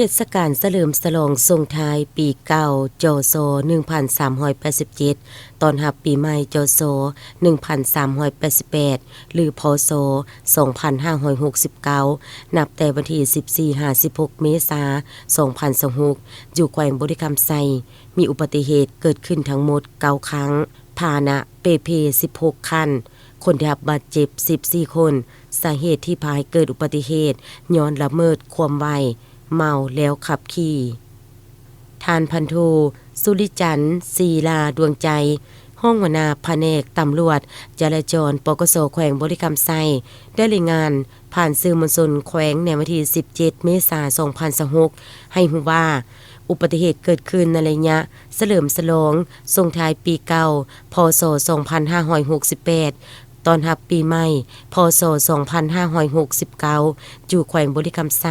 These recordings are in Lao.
ເທດສະການສະເຫຼີມສະຫຼອງສົ່ງທ້າຍປີເກົ່າ ຈສ ໜຶ່ງພັນສາມຮ້ອຍແປດສິບເຈັດ ຕ້ອນຮັບປີໃໝ່ ຈສ ໜຶ່ງພັນສາມຮ້ອຍແປດສິບແປດ ຫຼື ພສ ສອງພັນຫ້າຮ້ອຍຫົກສິບເກົ້າ ນັບແຕ່ວັນທີສິບສີ່ຫາສິບຫົກ ເມສາ ສອງພັນຊາວຫົກ ຢູ່ແຂວງບໍລິຄຳໄຊ ມີອຸບັດຕິເຫດເກີດຂຶ້ນທັງໝົດເກົ້າຄັ້ງ, ພາຫະນະເປ່ເພສິບຫົກຄັນ, ຄົນໄດ້ຮັບບາດເຈັບສິບສີ່ຄົນ. ສາເຫດທີ່ພາໃຫ້ເກີດອຸບັດຕິເຫດຍ້ອນລະເມີດຄວາມໄວ, ເມົາແລ້ວຂັບຂີ່. ທ່ານພັນໂທ ສຸລິຈັນ ສີລາດວງໃຈ, ຮອງຫົວໜ້າພະແນກຕຳຫຼວດຈະລາຈອນ ປກສ ແຂວງບໍລິຄຳໄຊ ໄດ້ລາຍງານຜ່ານສື່ມວນຊົນແຂວງໃນວັນທີສິບເຈັດ ເມສາ ສອງພັນຊາວຫົກ ໃຫ້ຮູ້ວ່າ ອຸບັດຕິເຫດເກີດຂຶ້ນໃນໄລຍະສະເຫຼີມສະຫຼອງສົ່ງທ້າຍປີເກົ່າ ພສ ສອງພັນຫ້າຮ້ອຍຫົກສິບແປດ ຕ້ອນຮັບປີໃໝ່ ພສ ສອງພັນຫ້າຮ້ອຍຫົກສິບເກົ້າ ຢູ່ແຂວງບໍລິຄຳໄຊ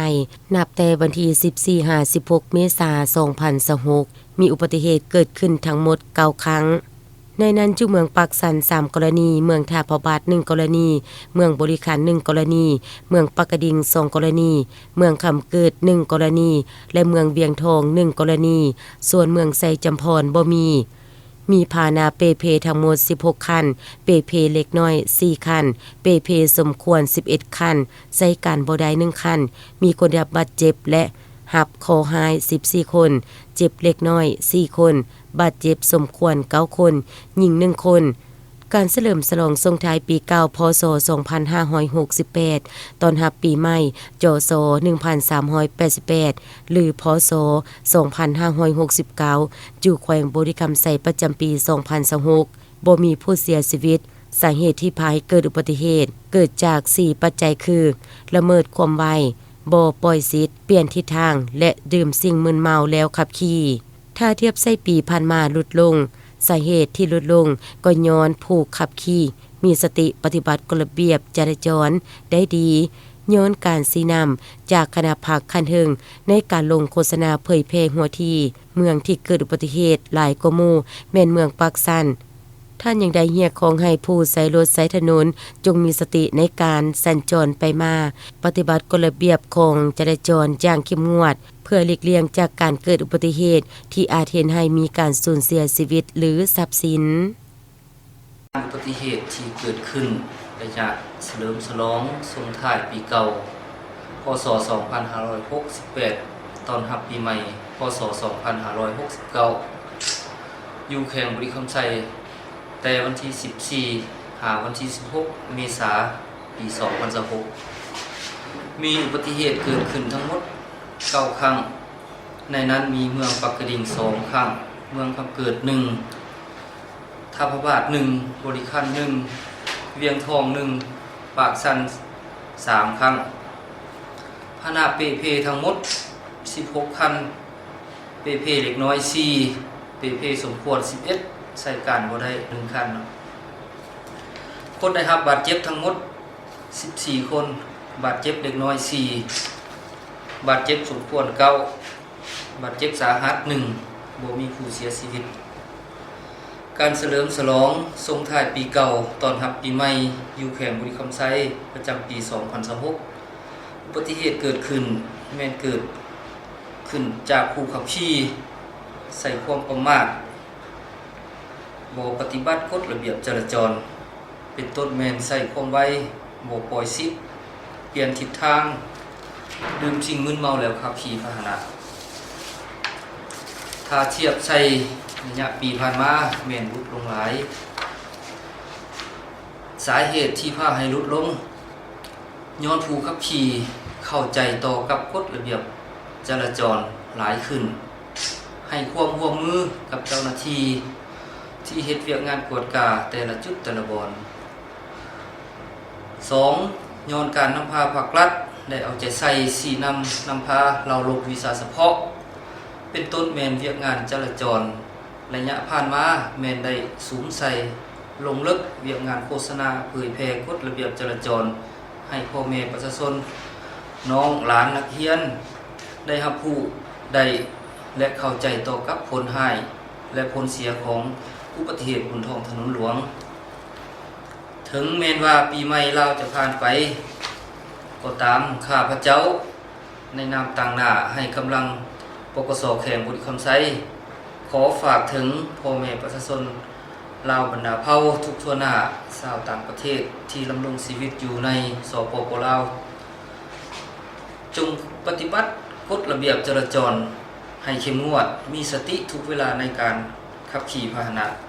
ນັບແຕ່ວັນທີສິບສີ່ຫາສິບຫົກ ເມສາ ສອງພັນຊາວຫົກ ມີອຸບັດຕິເຫດເກີດຂຶ້ນທັງໝົດເກົ້າຄັ້ງ. ໃນນັ້ນ ຢູ່ເມືອງປາກຊັນ ສາມກໍລະນີ, ເມືອງທ່າພະບາດ ໜຶ່ງກໍລະນີ, ເມືອງບໍລິຄັນ ໜຶ່ງກໍລະນີ, ເມືອງປາກກະດິງ ສອງກໍລະນີ, ເມືອງຄຳເກີດ ໜຶ່ງກໍລະນີ ແລະ ເມືອງວຽງທອງ ໜຶ່ງກໍລະນີ, ສ່ວນເມືອງໄຊຈຳພອນບໍ່ມີ. ມີພາຫະນະເປ່ເພທັງໝົດສິບຫົກຄັນ, ເປ່ເພເລັກນ້ອຍສີ່ຄັນ, ເປ່ເພສົມຄວນສິບເອັດຄັນ, ໃຊ້ການບໍ່ໄດ້ໜຶ່ງຄັນ, ມີຄົນໄດ້ຮັບບາດເຈັບ ແລະ ຮັບເຄາະຮ້າຍສິບສີ່ຄົນ, ເຈັບເລັກນ້ອຍສີ່ຄົນ, ບາດເຈັບສົມຄວນເກົ້າຄົນ, ຍິງໜຶ່ງຄົນ. ການສະເຫຼີມສະຫຼອງສົ່ງທ້າຍປີເກົ່າ ພສ ສອງພັນຫ້າຮ້ອຍຫົກສິບແປດ ຕ້ອນຮັບປີໃໝ່ ຈສ ໜຶ່ງພັນສາມຮ້ອຍແປດສິບແປດ ຫຼື ພສ ສອງພັນຫ້າຮ້ອຍຫົກສິບເກົ້າ ຢູ່ແຂວງບໍລິຄຳໄຊ ປະຈຳປີສອງພັນຊາວຫົກ ບໍ່ມີຜູ້ເສຍຊີວິດ. ສາເຫດທີ່ພາໃຫ້ເກີດອຸບັດຕິເຫດເກີດຈາກສີ່ປັດໄຈຄື ລະເມີດຄວາມໄວ, ບໍ່ປ່ອຍສິດ, ປ່ຽນທິດທາງ ແລະ ດື່ມສິ່ງມຶນເມົາແລ້ວຂັບຂີ່. ຖ້າທຽບໃສ່ປີຜ່ານມາຫຼຸດລົງ, ສາເຫດທີ່ຫຼຸດລົງກໍຍ້ອນຜູ້ຂັບຂີ່ມີສະຕິປະຕິບັດກົດລະບຽບຈະລາຈອນໄດ້ດີ, ຍ້ອນການຊີ້ນຳຈາກຄະນະພັກຂັ້ນເທິງໃນການລົງໂຄສະນາເຜີຍແຜ່ຫົວທີ່. ເມືອງທີ່ເກີດອຸບັດຕິເຫດຫຼາຍກວ່າໝູ່ແມ່ນເມືອງປາກຊັນ. ທ່ານຍັງໄດ້ຮຽກຮ້ອງໃຫ້ຜູ້ໃຊ້ລົດໃຊ້ຖະໜົນຈົ່ງມີສະຕິໃນການສັນຈອນໄປມາ, ປະຕິບັດກົດລະບຽບຂອງຈະລາຈອນຢ່າງເຂັ້ມງວດ ເພື່ອຫຼີກລ່ຽງຈາກການເກີດອຸບັດຕິເຫດທີ່ອາດເຮັດໃຫ້ມີການສູນເສຍຊີວິດ ຫຼື ຊັບສິນ. ອຸບັດຕິເຫດທີ່ເກີດຂຶ້ນໄລຍະສະເຫຼີມສະຫຼອງສົ່ງທ້າຍປີເກົ່າ ພສ ສອງພັນຫ້າຮ້ອຍຫົກສິບແປດ ຕ້ອນຮັບປີໃໝ່ ພສ ສອງພັນຫ້າຮ້ອຍຫົກສິບເກົ້າ ຢູ່ແຂວງບໍລິຄຳໄຊ ແຕ່ວັນທີສິບສີ່ ຫາວັນທີສິບຫົກ ເມສາ ປີສອງພັນຊາວຫົກ ມີອຸບັດຕິເຫດເກີດຂຶ້ນທັງໝົດເກົ້າຄັ້ງ. ໃນນັ້ນມີເມືອງປາກກະດິງສອງຄັ້ງ, ເມືອງຄຳເກີດໜຶ່ງ, ທ່າພະບາດໜຶ່ງ, ບໍລິຄັນໜຶ່ງ, ວຽງທອງໜຶ່ງ, ປາກຊັນສາມຄັ້ງ. ພາຫະນະເປ່ເພທັງໝົດສິບຫົກຄັນ, ເປ່ເພເລັກນ້ອຍສີ່, ເປ່ເພສົມຄວນສິບເອັດ, ໃຊ້ການບໍ່ໄດ້ໜຶ່ງຄັນ. ຄົນໄດ້ຮັບບາດເຈັບທັງໝົດສິບສີ່ຄົນ, ບາດເຈັບເລັກນ້ອຍສີ່, ບາດເຈັບສົມຄວນເກົ້າ, ບາດເຈັບສາຫັດໜຶ່ງ, ບໍ່ມີຜູ້ເສຍຊີວິດ. ການສະເຫຼີມສະຫຼອງສົ່ງທ້າຍປີເກົ່າຕ້ອນຮັບປີໃໝ່ ຢູ່ແຂວງບໍລິຄຳໄຊ ປະຈຳປີສອງພັນຊາວຫົກ ອຸບັດຕິເຫດເກີດຂຶ້ນ ແມ່ນເກີດຂຶ້ນຈາກຜູ້ຂັບຂີ່ໃຊ້ຄວາມປະໝາດ, ບໍ່ປະຕິບັດກົດລະບຽບຈະລາຈອນ, ເປັນຕົ້ນແມ່ນໃຊ້ຄວາມໄວ, ບໍ່ປ່ອຍສິດ, ປ່ຽນທິດທາງ, ດື່ມສິ່ງມຶນເມົາແລ້ວຂັບຂີ່ພາຫະນະ. ຖ້າທຽບໃສ່ໄລຍະປີຜ່ານມາແມ່ນຫຼຸດລົງຫຼາຍ. ສາເຫດທີ່ພາໃຫ້ຫຼຸດລົງ ຍ້ອນຜູ້ຂັບຂີ່ເຂົ້າໃຈຕໍ່ກັບກົດລະບຽບຈະລາຈອນຫຼາຍຂຶ້ນ, ໃຫ້ຄວາມຮ່ວມມືກັບເຈົ້າໜ້າທີ່ທີ່ເຮັດວຽກງານກວດກາແຕ່ລະຈຸດແຕ່ລະບ່ອນ. ສອງ, ຍ້ອນການນຳພາພາກລັດໄດ້ເອົາໃຈໃສ່ຊີ້ນຳນຳພາເຫຼົ່າລົບວິຊາສະເພາະ, ເປັນຕົ້ນແມ່ນວຽກງານຈະລາຈອນ ໄລຍະຜ່ານມາແມ່ນໄດ້ສຸມໃສ່ລົງເລິກວຽກງານໂຄສະນາເຜີຍແຜ່ກົດລະບຽບຈະລາຈອນໃຫ້ພໍ່ແມ່ປະຊາຊົນ, ນ້ອງຫຼານນັກຮຽນ ໄດ້ຮັບຮູ້ໄດ້ ແລະ ເຂົ້າໃຈຕໍ່ກັບຜົນຮ້າຍ ແລະ ຜົນເສຍຂອງອຸບັດຕິເຫດບົນທ້ອງຖະໜົນຫຼວງ. ເຖິງແມ່ນວ່າປີໃໝ່ລາວຈະຜ່ານໄປກໍຕາມ, ຂ້າພະເຈົ້າ ໃນນາມຕາງໜ້າໃຫ້ກຳລັງ ປກສ ແຂວງບໍລິຄຳໄຊ ຂໍຝາກເຖິງພໍ່ແມ່ປະຊາຊົນລາວບັນດາເຜົ່າທຸກທົ່ວໜ້າ, ຊາວຕ່າງປະເທດທີ່ດຳລົງຊີວິດຢູ່ໃນ ສປປ ລາວ, ຈົ່ງປະຕິບັດກົດລະບຽບຈະລາຈອນໃຫ້ເຂັ້ມງວດ, ມີສະຕິທຸກເວລາໃນການຂັບຂີ່ພາຫະນະ.